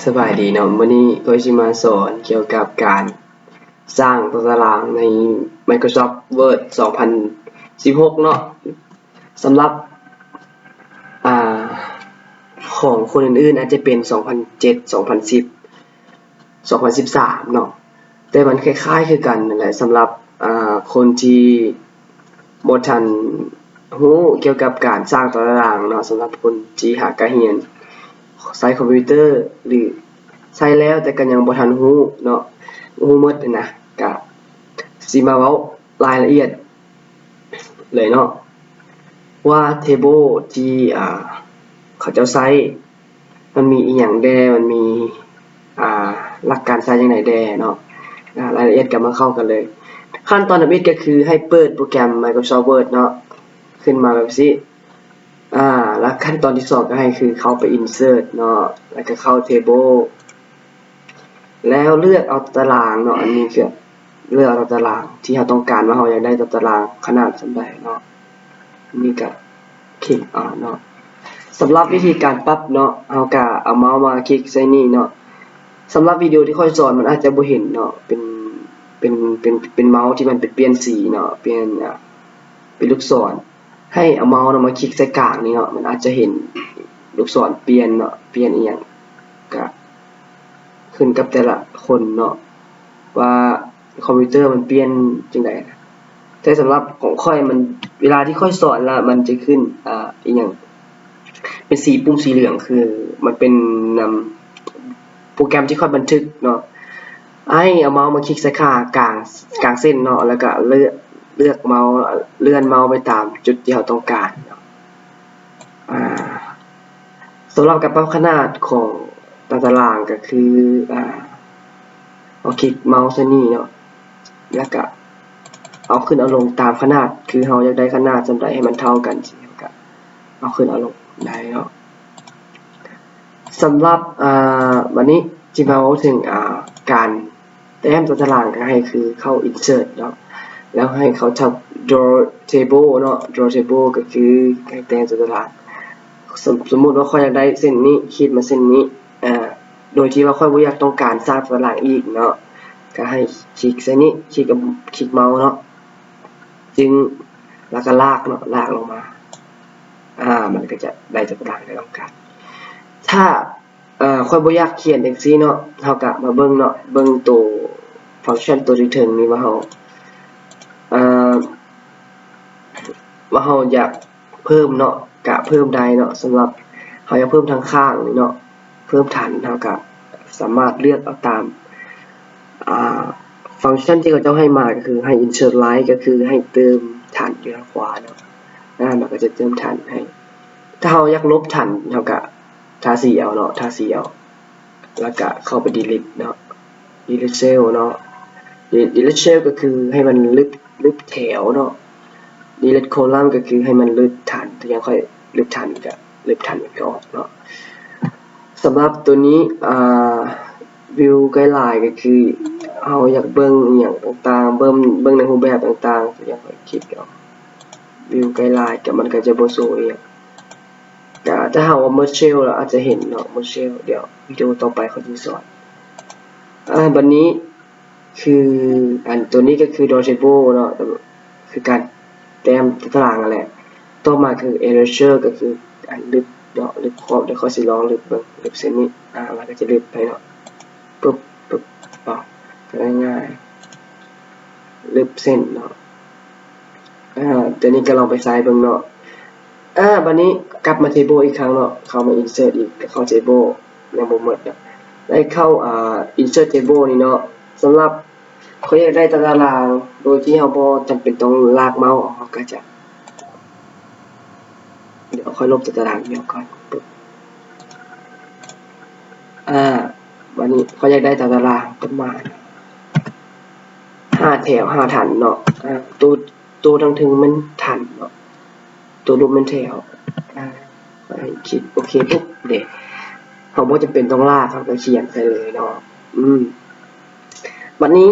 ສະບາຍດີເນາະ, ມື້ນີ້ຂ້ອຍຊິມາສອນກ່ຽວກັບການສ້າງຕົວຕາລາງໃນ Microsoft Word ສອງພັນສິບຫົກເນາະ. ສຳລັບ ອ່າ ຂອງຄົນອື່ນໆອາດຈະເປັນສອງພັນເຈັດ ສອງພັນສິບ ສອງພັນສິບສາມເນາະ, ແຕ່ມັນຄ້າຍໆຄືກັນນັ້ນແຫຼະ. ສຳລັບ ອ່າ ຄົນທີ່ບໍ່ທັນຮູ້ກ່ຽວກັບການສ້າງຕົວຕາລາງເນາະ, ສຳລັບຄົນທີ່ຫາກະຮຽນໃຊ້ຄອມພິວເຕີ ຫຼື ໃຊ້ແລ້ວແຕ່ກໍຍັງບໍ່ທັນຮູ້ເນາະ, ຮູ້ໝົດຫັ້ນນະ, ກະຊິມາເວົ້າລາຍລະອຽດ ເລີຍເນາະ ວ່າ table ທີ່ ອ່າ ເຂົາເຈົ້າໃຊ້ ມັນມີອີ່ຫຍັງແດ່, ມັນມີ ອ່າ ຫຼັກການໃຊ້ຈັ່ງໃດແດ່ເນາະ. ອ່າ ລາຍລະອຽດກໍມາເຂົ້າກັນເລີຍ. ຂັ້ນຕອນທຳອິດກໍຄືໃຫ້ເປີດໂປຣແກຣມ Microsoft Word ເນາະ, ຂຶ້ນມາແບບຊີ້. ອ່າ ແລ້ວຂັ້ນຕອນທີສອງກໍໃຫ້ຄືເຂົ້າໄປ insert ເນາະ, ແລ້ວກໍເຂົ້າ table ແລ້ວເລືອກເອົາຕາລາງເນາະ, ອັນນີ້ຄືເລືອກເອົາຕາລາງທີ່ເຮົາຕ້ອງການ ວ່າເຮົາຢາກໄດ້ຕາລາງຂະໜາດສ່ຳໃດເນາະ, ອັນນີ້ກະຄລິກເອົາເນາະ. ສຳລັບວິທີການປັບເນາະ, ເຮົາກະເອົາເມົາສ໌ມາຄລິກໃສ່ນີ້ເນາະ. ສຳລັບວິດີໂອທີ່ຂ້ອຍສອນມັນອາດຈະບໍ່ເຫັນເນາະ, ເປັນ ເປັນ ເປັນ ເປັນເມົາສ໌ທີ່ມັນເປັນປ່ຽນສີເນາະ, ປ່ຽນ ອ່າ ເປັນລູກສອນ. ໃຫ້ເອົາເມົາສ໌ເນາະມາຄລິກໃສ່ກາງນີ້ເນາະ, ມັນອາດຈະເຫັນລູກສອນປ່ຽນເນາະ, ປ່ຽນອີ່ຫຍັງ ກະຂຶ້ນກັບແຕ່ລະຄົນເນາະ ວ່າຄອມພິວເຕີມັນປ່ຽນຈັ່ງໃດ. ແຕ່ສຳລັບຂອງຂ້ອຍມັນ ເວລາທີ່ຂ້ອຍສອນລະມັນຈະຂຶ້ນ ອ່າ ອີ່ຫຍັງ ເປັນສີ ປຸ່ມສີເຫຼືອງ ຄືມັນເປັນນຳໂປຣແກຣມທີ່ຂ້ອຍບັນທຶກເນາະ. ໃຫ້ເອົາເມົາສ໌ມາຄລິກໃສ່ຂາກາງ ກາງເສັ້ນເນາະ, ແລ້ວກະເລືອກ ເລືອກເມົາສ໌ ເລື່ອນເມົາສ໌ໄປຕາມຈຸດທີ່ເຮົາຕ້ອງການເນາະ. ອ່າ ສຳລັບການປັບຂະໜາດຂອງຕາຕະລາງກໍຄື ອ່າ ເຮົາຄລິກເມົາສ໌ໃສ່ນີ້ເນາະ, ແລ້ວກະເອົາຂຶ້ນເອົາລົງຕາມຂະໜາດ, ຄືເຮົາຢາກໄດ້ຂະໜາດສ່ຳໃດໃຫ້ມັນເທົ່າກັນ ເຮົາກະເອົາຂຶ້ນເອົາລົງໄດ້ເນາະ. ສຳລັບ ອ່າ ບາດນີ້ຊິມາເວົ້າເຖິງ ອ່າ ການ ແຕ້ມຕົວຕາລາງກໍໃຫ້ຄືເຂົ້າ insert ເນາະ, ແລ້ວໃຫ້ເຂົ້າ tab draw table ເນາະ, draw table ກໍຄືໃຫ້ແຕ້ມຕົວຕາລາງ. ສົມ ສົມມຸດວ່າຂ້ອຍຢາກໄດ້ເສັ້ນນີ້, ຂີດມາເສັ້ນນີ້ ອ່າ ໂດຍທີ່ວ່າຂ້ອຍບໍ່ຢາກຕ້ອງການສ້າງຕົວຕາລາງອີກເນາະ, ກໍໃຫ້ຄລິກໃສ່ນີ້, ຄລິກກັບ ຄລິກເມົາສ໌ເນາະ, ຈຶ່ງ ແລ້ວກໍລາກເນາະ, ລາກລົງມາ ອ່າ ມັນກໍຈະໄດ້ຕົວຕາລາງທີ່ຕ້ອງການ. ຖ້າ ເອີ ຂ້ອຍບໍ່ຢາກຂຽນຈັ່ງຊີ້ເນາະ, ເຮົາກະມາເບິ່ງເນາະ, ເບິ່ງໂຕຟັງຊັນໂຕເທິງໆນີ້ ວ່າເຮົາ ເອີ ວ່າເຮົາຢາກເພີ່ມເນາະ, ກະເພີ່ມໄດ້ເນາະ. ສຳລັບເຮົາຢາກເພີ່ມທາງຂ້າງນີ້ເນາະ, ເພີ່ມຖັນ, ເຮົາກະສາມາດເລືອກເອົາຕາມ ອ່າ ຟັງຊັນທີ່ເຂົາເຈົ້າໃຫ້ມາ, ກໍຄືໃຫ້ insert line ກໍຄືໃຫ້ເຕີມຖັນຢູ່ທາງຂວາເນາະ, ອ່າ ມັນກໍຈະເຕີມຖັນໃຫ້. ຖ້າເຮົາຢາກລົບຖັນ ເຮົາກະທາສີເອົາເນາະ, ທາສີເອົາ ແລ້ວກະເຂົ້າໄປ delete ເນາະ, delete cell ເນາະ, delete cell ກໍຄືໃຫ້ມັນລຶບ ລຶບແຖວເນາະ, delete column ກໍຄືໃຫ້ມັນລຶບຖັນ, ຕົວຢ່າງຂ້ອຍລຶບຖັນ ກະລຶບຖັນມັນກໍອອກເນາະ. ສຳລັບຕົວນີ້ ອ່າ view guideline ກໍຄືເຮົາຢາກເບິ່ງອີ່ຫຍັງຕ່າງໆ, ເບິ່ງ ເບິ່ງໃນຮູບແບບຕ່າງໆ, ຕົວຢ່າງຂ້ອຍຄລິກເອົາ view guideline ກະມັນກໍຈະບໍ່ໂຊອີ່ຫຍັງ. ກະຖ້າເຮົາວ່າ merge cell ລະອາດຈະເຫັນເນາະ, merge cell ດຽວວິດີໂອຕໍ່ໄປຂ້ອຍຊິສອນ. ອາ ບັດນີ້ຄື ອັນ ຕົວນີ້ກໍຄື draw table ເນາະ, ຄືການແຕ້ມຕາຕະລາງຫັ້ນແຫຼະ. ຕໍ່ມາຄື erasure ກໍຄືອັນລຶບເນາະ, ລຶບຂອບ. ດຽວຂ້ອຍຊິລອງລຶບເບິ່ງ, ລຶບເສັ້ນນີ້ ອາ ມັນກໍຈະລຶບໃຫ້ເນາະ, ປຶບ ປຶບ ອອກ ກໍງ່າຍໆ, ລຶບເສັ້ນເນາະ. ອາ ຕົວນີ້ກໍລອງໄປໃຊ້ເບິ່ງເນາະ. ອາ ບັດນີ້ກັບມາ table ອີກຄັ້ງເນາະ, ເຂົ້າມາ insert ອີກ, ກໍເຂົ້າ table ຍັງບໍ່ໝົດເນາະ, ໄດ້ເຂົ້າ ອາ insert table ນີ້ເນາະ. ສຳລັບຂ້ອຍຢາກໄດ້ຕາຕະລາງໂດຍທີ່ເຮົາບໍ່ຈຳເປັນຕ້ອງລາກເມົາສ໌, ເຮົາກໍຈະ ດຽວຂ້ອຍລົບຕາຕະລາງນີ້ອອກກ່ອນ. ອາ ບັດນີ້ຂ້ອຍຢາກໄດ້ຕາຕະລາງປະມານຫ້າແຖວ ຫ້າຖັນເນາະ. ອາ ໂຕ ໂຕທາງເທິງແມ່ນຖັນເນາະ, ໂຕລຸ່ມແມ່ນແຖວ. ອາ ໃຫ້ຄລິກໂອເຄປຸບເດ, ເຮົາບໍ່ຈຳເປັນຕ້ອງລາກ, ເຮົາກໍຂຽນໃສ່ເລີຍເນາະ. ອືມ ບັດນີ້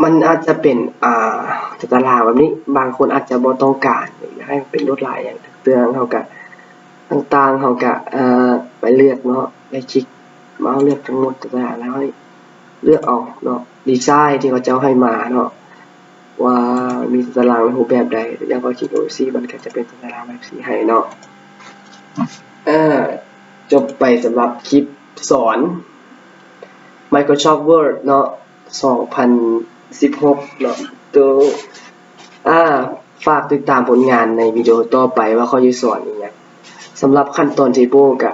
ມັນອາດຈະເປັນ ອ່າ ຕາຕະລາງແບບນີ້, ບາງຄົນອາດຈະບໍ່ຕ້ອງການ ຢາກໃຫ້ເປັນລວດລາຍຫຍັງ ເລື່ອງເຮົາກະ ຕ່າງໆ ເຮົາກະ ເອີ ໄປເລືອກເນາະ, ໄດ້ຄລິກ ເຮົາເລືອກທັງໝົດ ແລ້ວໃຫ້ເລືອກເອົາເນາະ ດີໄຊທີ່ເຂົາເຈົ້າໃຫ້ມາເນາະ ວ່າມີຕາຕະລາງຮູບແບບໃດ ຢ່າງຂ້ອຍຄລິກໂອຊີ ມັນກໍຈະເປັນຕາຕະລາງແບບຊີ້ໃຫ້ເນາະ. ເອີ ຈົບໄປສຳລັບຄລິບສອນ Microsoft Word ເນາະ ສອງພັນສິບຫົກເນາະ. ໂຕ ອາ ຝາກຕິດຕາມຜົນງານໃນວິດີໂອຕໍ່ໄປວ່າຂ້ອຍຊິສອນອີ່ຫຍັງ. ສຳລັບຂັ້ນຕອນເທເບິ້ນກະ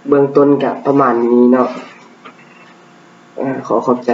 ເບື້ອງຕົ້ນກະປະມານນີ້ເນາະ. ອາ ຂໍຂອບໃຈ.